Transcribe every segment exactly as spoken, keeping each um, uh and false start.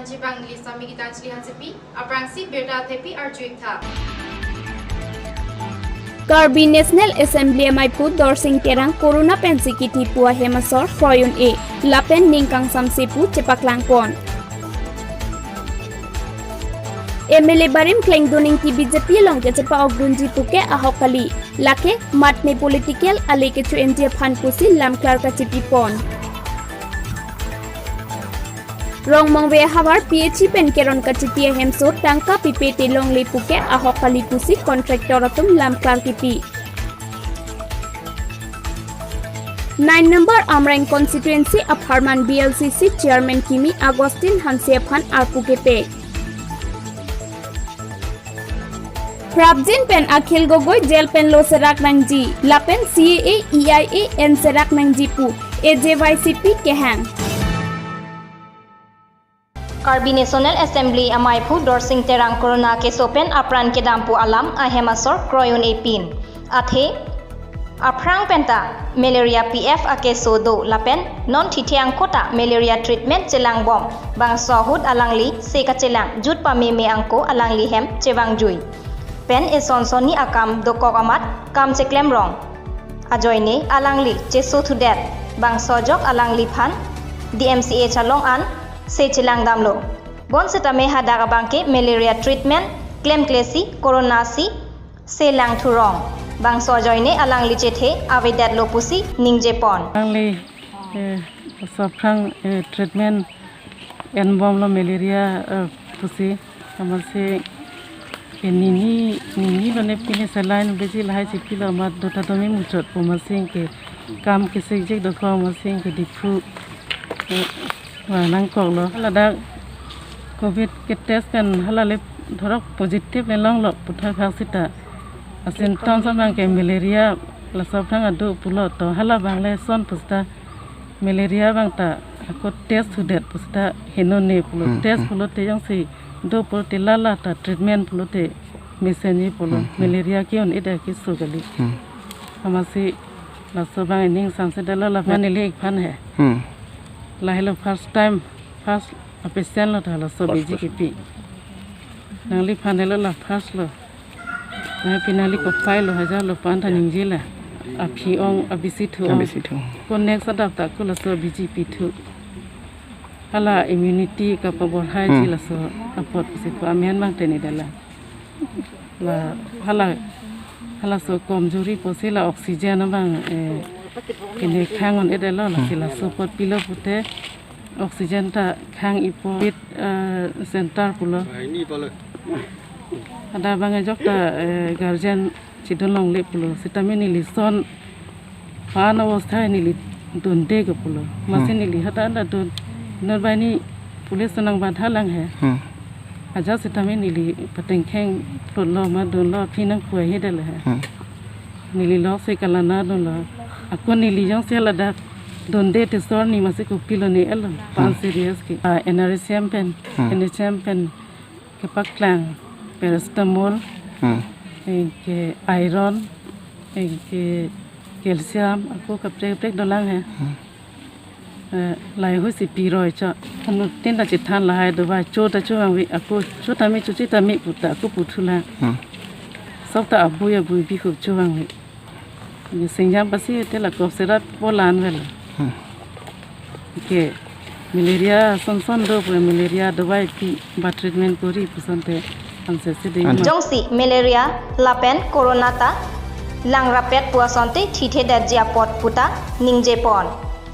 Chibang neli Sami Gitanjali Hansepi, aphrangsi birta thepi arju-ik tha. Karbi National Assembly amaiphu Dorsing Terang corona pensi kithi pu ahem asor kroijun-e, lapen ning kangsamse pu chepaklangpon. M L A barim klengdun ingti B J P along kechepa-okdunji puke ahok kali. Lake mat me political ale kecho-enji aphan pusi lamklar kachipipon. Rongmongve ahavar P H E pen keron kachiti ahemso tangka pipe te longle puke ahok kali pusi contractor atum lamklar kipi. Nine number Amreng constituency apharman B L C C chairman kimi Augustine Hanse aphan arpu kepe. Prabjin pen Akhil Gogoi jail pen lo serak nangji, lapen C A A, E I A en serak nangji pu A J Y C P kehang. Karbi National Assembly amaiphu Dorsing Terang corona keso pen apran kedam pu alam ahem asor kroijun-e pin. Athe aphrang penta malaria P F akeso do lapen non thithe angko ta malaria treatment chelangbom. Bangso ahut alangli se kachelang jut pameme angko alangli hem chevangjui. Pen eson sonni akam dokok amat kam cheklem rong. Ajoine alangli cheso thudet. Bangso ajok alangliphan D M C H along an se chelang damlo. Bonsetame hadak abangke malaria treatment klemkle si corona si se lang thurong. Bangso ajoine alangli chethe avedetlo pusi ningjepon. Alangli, eh, saphrang, eh, treatment enbomlo malaria, eh, pusi, amatsi ke nini, nini lone pini saline beji lahai chipilo amat dota domi muchot pu amatsi ke kam kesikjik dokok amatsi ke Diphu, eh, vang nangkoklo. Ladak covid ke test pen hala le thorok positive le longlo puthot khak sita. A symptoms abangke malaria laso aphrang ado pulo to hala abang le son pusita malaria abang ta ako test thudet pusita henone pulo. Hmm, test hmm. Pulote jongsi do pulote lala ta treatment pulote mesenji pulo. Hmm, hmm. Malaria ke-un-edet keso kali. Hmm. Amatsi laso abang ining samse detlo la Hmm. Neli-ikphan he. Hmm. Lahelo first time, first a patient lo ta laso First B J K P. Nangliphan helo la first lo. Nangpi nangli kopai lo hajar lo pu anta ningje la. Aphi ong, abisi thu ong. Abisi thu. Ko next adap ta ko laso B J P thu. Hala immunity kapaborhai Hmm. ji laso apot si ko amen mang teni dala. La hala, halaso komjuri pusi la oxygen abang, eh, kene khang un-edetlo lasi Hmm. Laso apot pilo pute oxygen ta khang-ipo covid, eh, center pulo. Hadak abang ajok ta, eh, guardian chidun longle pulo. Sitame neli son pan obostha neli dunde ke pulo. Amatsi Hmm. Neli hadak anta dun. Nor bani police nang badha lang he. Hmm. Ajat sitame neli patengkheng plotlo ma dunlo aphi nangkhuai he dele he. Hmm. Neli lok si kalana dunlo. Ako neli jongsi ladak dunde te sor ni amatsi kopilo ne elo. Pan Hmm. serious ke. Ah, N R S M pen, Hmm. N H M pen kepaklang paracetamol, Hmm. eh, ke iron, eh, ke calcium, ako kaprek kaprek dolang he. Hmm. Eh, lahai ahut si piroi cho. Anuttin ta chethan lahai dovai cho ta cho vangve, ako cho tame cho che tame puta ako puthulang. Hmm. Sok ta abui abui bihuk cho vangve. Singjam pasi te la cough syrup polan vel. Hmm. Ke malaria son son do pu malaria dovai pi ba treatment kori pu asonte anse si dei ma. Jongsi malaria lapen corona ta langrapet pu asonte thithe detji apot puta ningjepon.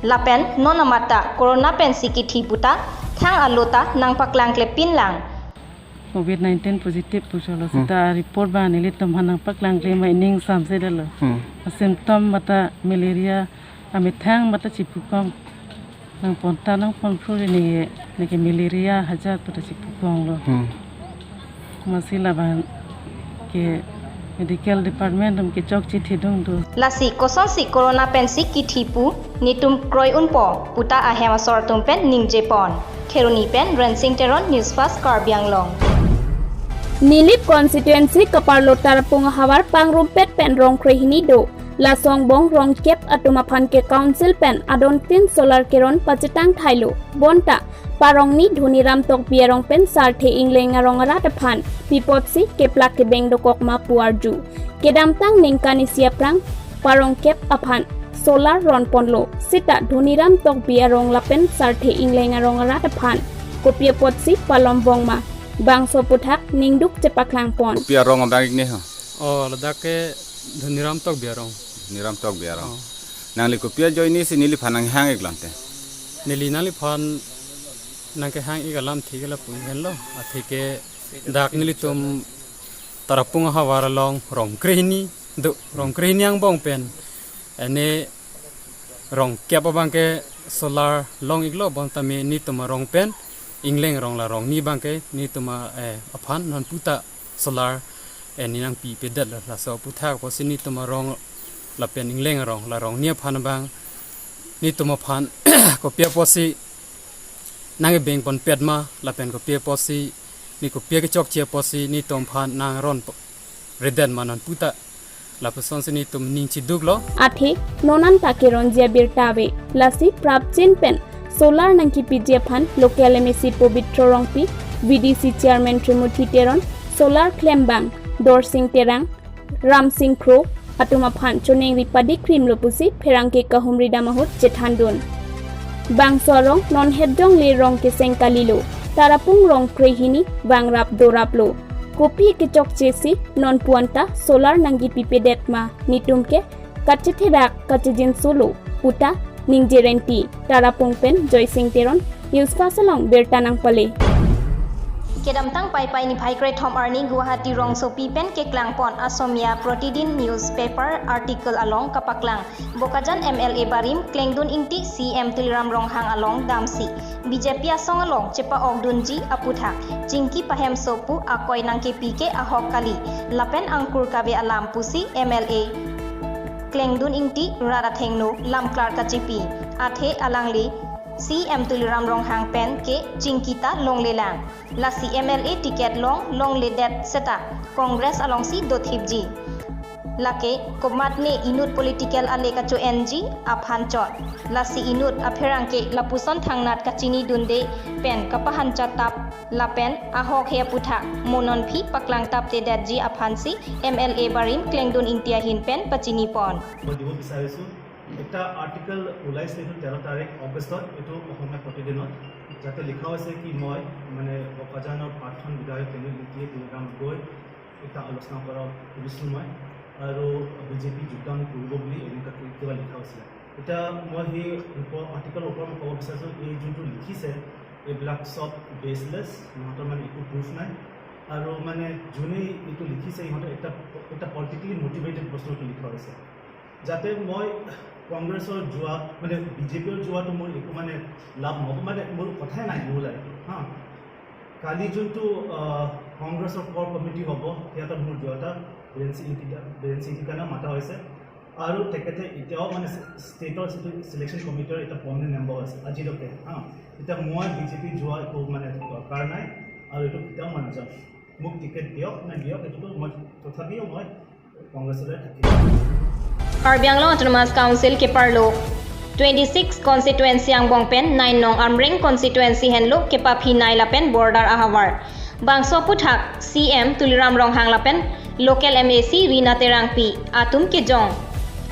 Lapen non amat ta corona pensi kithi puta thang alo ta nangpaklangklepin lang. Covid nineteen positive pu cholo Hmm. sita report abang nelitum aphan nangpaklangkle ma ining samse detlo. Hmm. A symptom mate malaria, amethang mate chipukong. Nangpon ta nangpon phuri ne, neke malaria hajat puta chipukonglo. Hmm. Amatsi labang ke medical department atum kechokche thedung do. Lasi kosonsi corona pensi kithi pu netum kroi unpo puta ahem asor atum pen ningjepon. Kheroni pen Rensing Teron, News Fast Karbi Anglong. Nilip constituency kaparlo Tarapung ahavar pangrumpet pen rong kroihini do. Laso angbong rong kep atum aphan ke council pen adontin solar keron pachetang thailo. Bonta parongni Dhoniram Tokbi arong pen Sarthe Ingleng arong arat aphan pi apotsi keplak kebeng dokok ma pu arju. Kedamtang ningkan isi aphrang parong kep aphan solar ron ponlo. Seta Dhoniram Tokbi arong lapen Sarthe Ingleng arong arat aphan kopi apotsi palom vong ma, bangso aputhak ningduk chepaklang pon. Kopi arong abang ik ne ho? Oh, ladak ke Dhoniram Tokbi arong. Dhoniram Tokbi arong. Oh. Nangli kopi ajoine si neliphan nanghang ik lante? Neli nangliphan nangkehang ik alamthe ke lapu henlo. Athe ke dak nelitum Tarapung ahavar along rong krehini do, rong krehini angbong pen ene rong kep abang ke solar long iklo, bonta me netum arong pen Ingleng arong la rongni abang ke netum a, eh, aphan non puta solar, eh, ne nangpipedet lo. Laso aputhak apotsi netum arong lapen Ingleng arong la rongni aphan abang netum aphan kopi apotsi nangkebeng ponpet ma lapen kopi apotsi ne kopi kechokche apotsi netum aphan nangron po-, redet ma non puta, lapusonsi netum ning chiduklo. Athe non anta keronji abirta ave. Lasi prapjin pen solar nangkepiji aphan local M A C Pobitro Rongpi, V D C chairman Trimuthi Teron, solar klembang Dorsing Terang, Ramsing Kro atum aphan choningri padikrimlo pusi pherangke kahumri dam ahut chethandun. Bangso arong non het jongle rong keseng kalilo, Tarapung rong krehini vangrap doraplo. Kopi kechokche si non pu anta solar nangkepipedet ma, netum ke kachetherak kachejinso lo puta ningje renti. Tarapung pen Joysing Teron, News Fast along birta nangpale. Kedamtang Paipai niphai krethom arni Guwahati rongsopi pen keklangpon Asomia Pratidin newspaper article along kapaklang Bokajan M L A barim Klengdun Ingti C M Tuliram Ronghang along damsi B J P asong along chepa-okdunji aputhak chingki pahemso pu akoi nangkepi ke ahok kali lapen angkur kave alam pusi M L A Klengdun Ingti rat athengno lamklar kachipi. Athe alangli C M Tuliram Ronghang pen ke chingki ta longlelang. Lasi M L A ticket long longledet seta Congress alongsi dothipji. Lake komatne inut political ale kacho-enji aphan chot. Lasi inut apherangke lapuson thangnat kachinidunde pen kapahanchat tap lapen ahok he aputhak mo nonphi paklang taptedetji aphansi M L A barim Klengdun Ingti ahin pen pachinipon. মই দিব বিচাৰিছোঁ, এটা আৰ্টিকল ওলাইছে, এইটো তেৰ তাৰিখ আগষ্টত, এইটো অসমীয়া প্ৰতিদিনত, যাতে লিখা হৈছে কি মই মানে বকাজানৰ প্ৰাক্তন বিধায়ক টেনিল ইংতিয়ে তুলিৰাম গৈ এটা আলোচনা কৰা কৰিছোঁ মই, আৰু বিজেপি যোগদান কৰিব বুলি এনেকুৱা কিবা লিখা হৈছিলে। এতিয়া মই সেই ওপৰ আৰ্টিকলৰ ওপৰত মই ক'ব বিচাৰিছোঁ, এই যোনটো লিখিছে এইবিলাক চব বেচলেছ, সিহঁতৰ মানে একো প্ৰুফ নাই। আৰু মানে যোনেই এইটো লিখিছে সিহঁতে এটা এটা পলিটিকেলি মটিভেটেড বস্তু এইটো লিখা হৈছে, যাতে মই কংগ্ৰেছৰ যোৱা মানে বিজেপিৰ যোৱাটো মোৰ একো মানে লাভ নহ'ব, মানে মোৰ কথাই নাই মোৰ লাইফত। হা, কালি যোনটো আহ, কংগ্ৰেছৰ কৰ কমিটি হ'ব, সিহঁতত মোৰ যোৱা এটা বিৰেণ সিং ইংতি- বিৰেণ সিং ইংতিৰ কাৰণে মাতা হৈছে। আৰু তেখেতে এতিয়াও মানে ষ্টেটৰ যিটো ছিলেকশ্যন কমিটিৰ এটা পাৰ্মানেণ্ট মেম্বাৰ আছে আজিলৈকে। হা, এতিয়া মই বিজেপি যোৱা একো মানে দৰকাৰ নাই আৰু এইটো কেতিয়াও মই নাযাওঁ। মোক টিকেট দিয়ক নে দিয়ক, এইটোতো মই তথাপিও মই কংগ্ৰেছলৈ থাকিম। Karbi Anglong Autonomous Council keparlo twenty six constituency angbong pen nine nong Amreng constituency henlo kepaphi nai lapen border ahavar. Bangso aputhak C M Tuliram Ronghang lapen local M A C Rina Terangpi atum kejong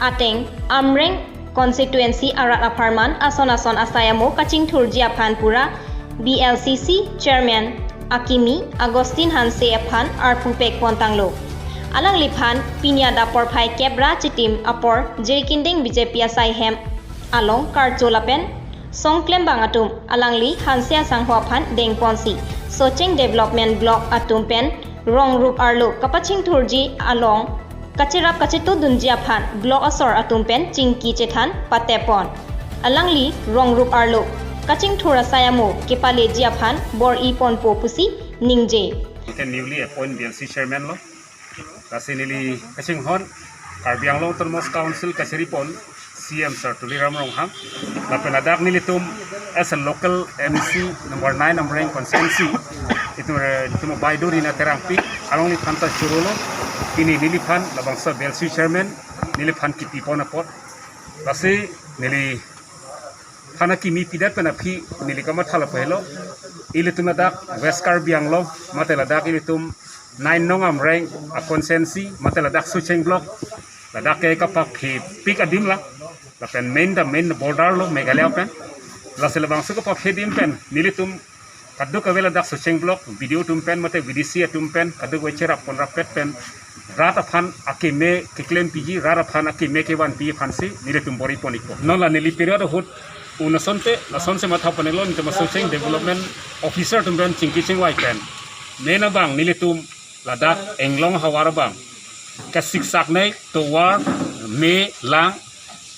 ateng Amreng constituency arat apharman ason ason asai amo kachingthurji aphan pura B L C C chairman akimi Augustine Hanse aphan arpu pekpon tanglo. Alangliphan pini adap porphai kep ra chitim apor Jirikinding B J P asai hem along karcho lapen song klembang atum alangli Hanse asangho aphan dengponsi Socheng Development Block atum pen rong rup arlo kapachingthurji along kacherap kachetudunji aphan block asor atum pen chingki chethan patepon. Alangli rong rup arlo kachingthur asai amo kepaleji aphan bor-iponpo pusi ningje. Ke newly appoint B L C chairman lo. Lasi neli kachinghon Karbi Anglong Autonomous Council kacharipon C M Sir Tuliram Ronghang. Lapen ladak nelitum as a local M C number nine Amreng constituency, itum, eh, itum baidu Rina Terangpi, alangliphan ta churolo. Pini neliphan labangso B L C chairman neliphan kipipon apot. Lasi neliphan akimi pidet pen aphi neli kamatha lapu helo. Ilitum ladak West Karbi Anglong, mate ladak ilitum nine nong Amreng a constituency, mate ladak Socheng block, ladak ke kapaphepik adim la, lapen main ta main border lo Meghalaya pen. Lasi labangso kapaphe adim pen nelitum kadokave ladak Socheng block B D O atum pen mate V D C atum pen kadokave cherap ponrap pet pen rat aphan akeme keklem piji, rat aphan akeme kevan piji aphansi nelitum bor-ipon ikpo. Non la neli period ahut un asonte, lasonsi matha ponelo, nelitum Socheng Development Officer atum pen chingki chingvai pen main abang nelitum ladak Englong havar abang kasiksaknei tovar, me, lang,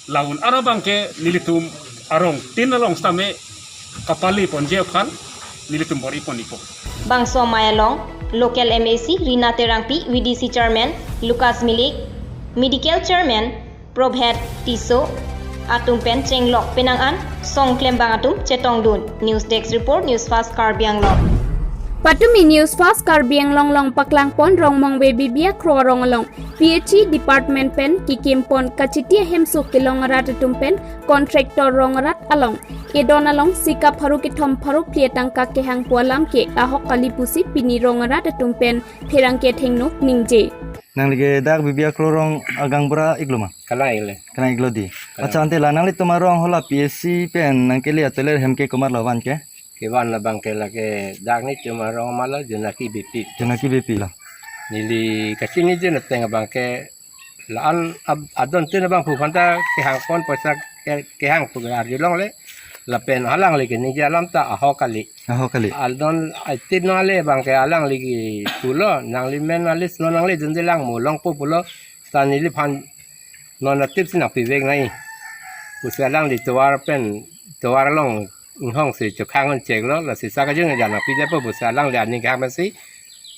la-un arabang ke nelitum arong tin along sitame kapale ponji aphan nelitum bor-ipon ikpo. Bangso amei along local M A C Rina Terangpi, V D C Chairman Lucas Milik, Medical Chairman Probhet Tisso atum pen chenglok penang an song klembang atum chetongdun. News Desk Report, News Fast Karbi Anglong. Patumi News Fast Karbi Anglong along paklangpon Rongmongve Bibi Akhro arong along P H E department pen kikimpon kachiti ahemso kelong arat atum pen contractor rong arat along edon along sika pharo kethom pharo phli atangka kehang pu alam ke ahok kali pusi pini rong arat atum pen pherangke athengno ningje. Nangli ke dak Bibi Akhro arong agaonbura iklo ma? Kalang iklo. Kalang iklo di. Kalang. Accha, ante la nanglitum arong hala P H E pen nangkele atoilet ahem ke komat lo van ke? Kevan labang ke lake dak nelitum arong ma la Jonaki Beypi. Jonaki Beypi lo. Neli kachiniji ateng abang ke la-an ab-, adon tin abang pu aphanta kehangpon poisa ke, kehang pu arjulongle. Lapen alangli keningje alam ta ahok kali. Ahok kali. Adon atit nang ale abang ke alangli kipulo, nangli men alis non nangli dunde lang mo longpo pulo, ta neliphan non atipsi nangpivek nai pusi alangli tovar pen, tovar along inghongsi chokhang un cheklo, lasi saka jung jan nangpidetpo pusi alangli aning kehang pensi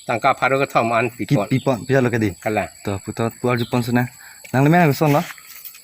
tangka pharo kethom an pipon. Kipipon, pia lo kedi? Kalang. To, puthot pu arjupon suna. Nangli men koson lo?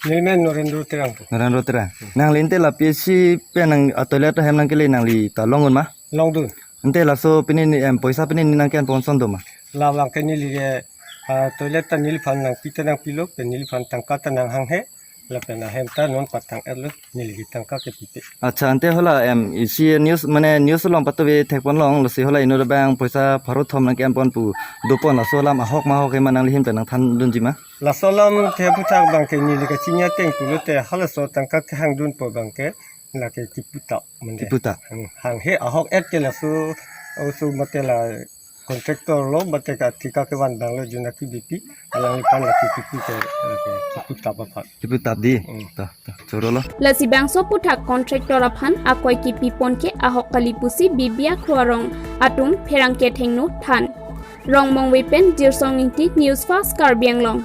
Neli men Norendro Terang pu. Norendro Terang. Nangli ante la P H E pen nang atoilet ahem nangkele nangli ta longdun ma? Longdun. Ante laso pini ni em poisa pini ni nangke-enpon ason do ma? Labang ke neli ke, ah, toilet ta neliphan nangpi ta nangpilo, pen neliphan tangka ta nanghanghe, lapen ahem ta non patang-etlo, neli ke tangka ke pipe. Accha, ante hala em isi news mane news along patuve thekpon long, lasi hala inut abang poisa pharo thom nangke-enpon pu dopon, laso alam ahok ma ahok hema nangli ahin pen nangthandunji ma? Laso alam the aphuthak abang ke neli kachini ateng pulote halaso tangka kehangdunpo abang ke lake kiputap mende. Kiputap. Hmm, hanghe ahok-et ke laso, oso mate la contractor lo, mate ka thika kevan abang lo Jonaki Beypi, alangliphan lake kipu ke, lake kiputap aphan. Kiputap di. Hmm. To, to, choro lo. Lasi bangso aphuthak contractor aphan akoi kipipon ke ahok kali pusi Bibi Akhro arong atum pherangke athengno than. Rongmongve pen Jirsong Ingti, News Fast Karbi Anglong.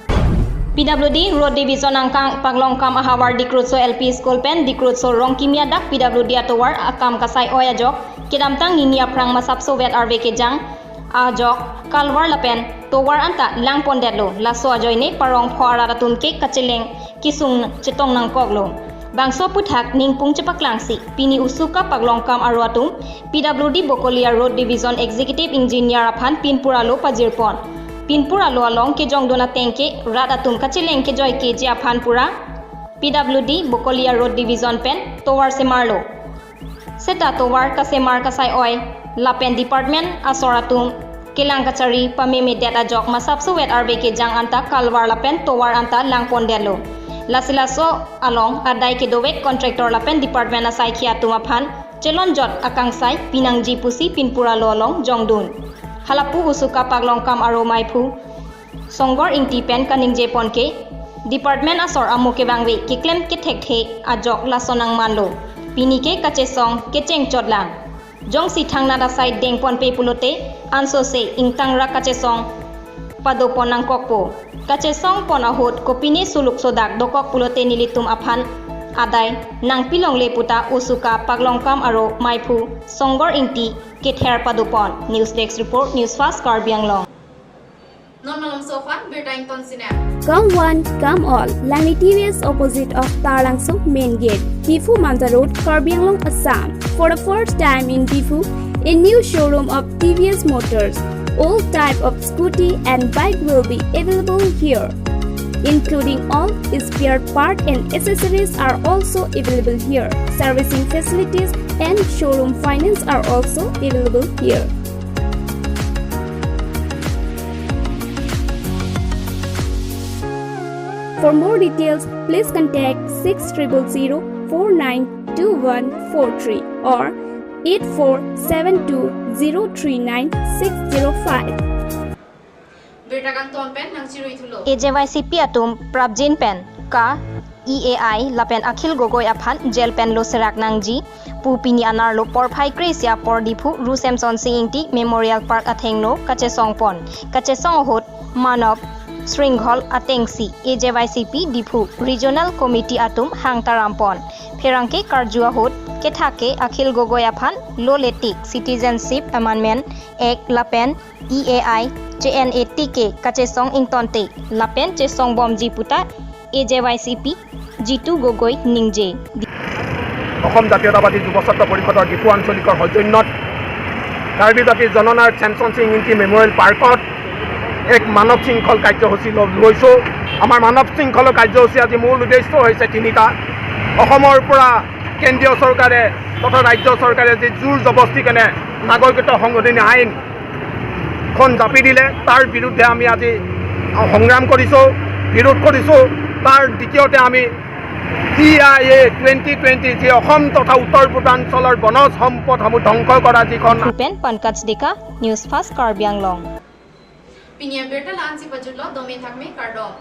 P W D Road Division angkang paklongkam ahavar Dikrutso L P School pen Dikrutso Rongkimi adak P W D atovar akam kasai-oi ajok kedamtang nini aphrang masapso vet arve kejang ajok kalvar lapen tovar anta langpondetlo. Laso ajoine parong pho arat atum ke kacheleng kesung chetong nangkoklo. Bangso aphuthak ningpung chepaklangsi pini usuka paklongkam aro atum P W D Bokolia Road Division Executive Engineer aphan pinpur alo pajirpon. Pinpur alo along kejongdun ateng ke rat atum kacheleng kejoi keji aphan pura P W D Bokolia Road Division pen tovar semarlo. Seta tovar kasemar kasai-oi lapen department asor atum kelang kachari pamemedet ajok masapso vet arve kejang anta kalvar lapen tovar anta langpondetlo. Lasi laso along adai kedovek contractor lapen department asaikhi atum aphan chelonjot akangsai pinangji pusi pinpur alo along jongdun. Halapu usuka paklongkam aro maiphu Songgor Ingti pen kaningjepon ke, department asor amo kevangve keklem kethekthe ajok lason nangmanlo. Pini ke kachesong kechengchotlang. Jongsi thangnat asai dengponpe pulote, ansose ingtangrak kachesong padopon nangkokpo. Kachesongpon ahut kopine suluk sodak dokok pulote nelitum aphan adai nangpilongle puta usuka paklongkam aro maiphu Songgor Ingti kether padopon. News Desk Report, News Fast Karbi Anglong. Non malomso aphan birta ingtonsina. Come one, come all. Langni T V S opposite of Taralangso main gate, Diphu Manja Road, Karbi Anglong, Assam. For the first time in Diphu, a new showroom of T V S Motors. All type of scooty and bike will be available here. including all spare part and accessories, are also available here. Servicing facilities and showroom finance are also available here. For more details, please contact six triple zero four nine two one four three or eight four seven two zero three nine six zero five. Birta kangton pen nangchirui thulo. A J Y C P atum prapjin pen ka E A I lapen Akhil Gogoi aphan jail pen lo serak nangji pu pini anerlo porphai kre-isi apor Diphu Ru Semson Sing Ingti Memorial Park athengno kachesong pon. Kachesong ahut Manav Shrinkhol atengsi A J Y C P Diphu Regional Committee atum hang taram pon. Pherangke karju ahut kethak ke Akhil Gogoi aphan lo letik Citizenship Amendment Act lapen E A I che-en-e tik ke kachesong ingtonte lapen chesong bomji puta A J Y C P Jitu Gogoi ningje. অসম জাতীয়তাবাদী যুৱ ছাত্ৰ পৰিষদৰ ডিফু আঞ্চলিকৰ সৌজন্যত কাৰ্বি জাতিৰ জননায়ক ছেমছন সিং ইংতি মেমৰিয়েল পাৰ্কত এক মানৱ শৃংখল কাৰ্যসূচী ল-, লৈছোঁ। আমাৰ মানৱ শৃংখলৰ কাৰ্যসূচী আজি মূল উদ্দেশ্য হৈছে তিনিটা। অসমৰ পৰা কেন্দ্ৰীয় চৰকাৰে তথা ৰাজ্য চৰকাৰে যি জোৰ জবস্তি কেনে নাগৰিকত্ব সংশোধনী আইনখন জাপি দিলে, তাৰ বিৰুদ্ধে আমি আজি সংগ্ৰাম কৰিছোঁ, বিৰোধ কৰিছোঁ। তাৰ দ্বিতীয়তে আমি C I A twenty twenty, যি অসম তথা উত্তৰ পূৰ্বাঞ্চলৰ বনজ সম্পদসমূহ ধ্বংস কৰা যিখন Diphu pen Pankaj Deka, News Fast Karbi Anglong. Pini abirta la-ansi pajutlo, dome thakme, kardom.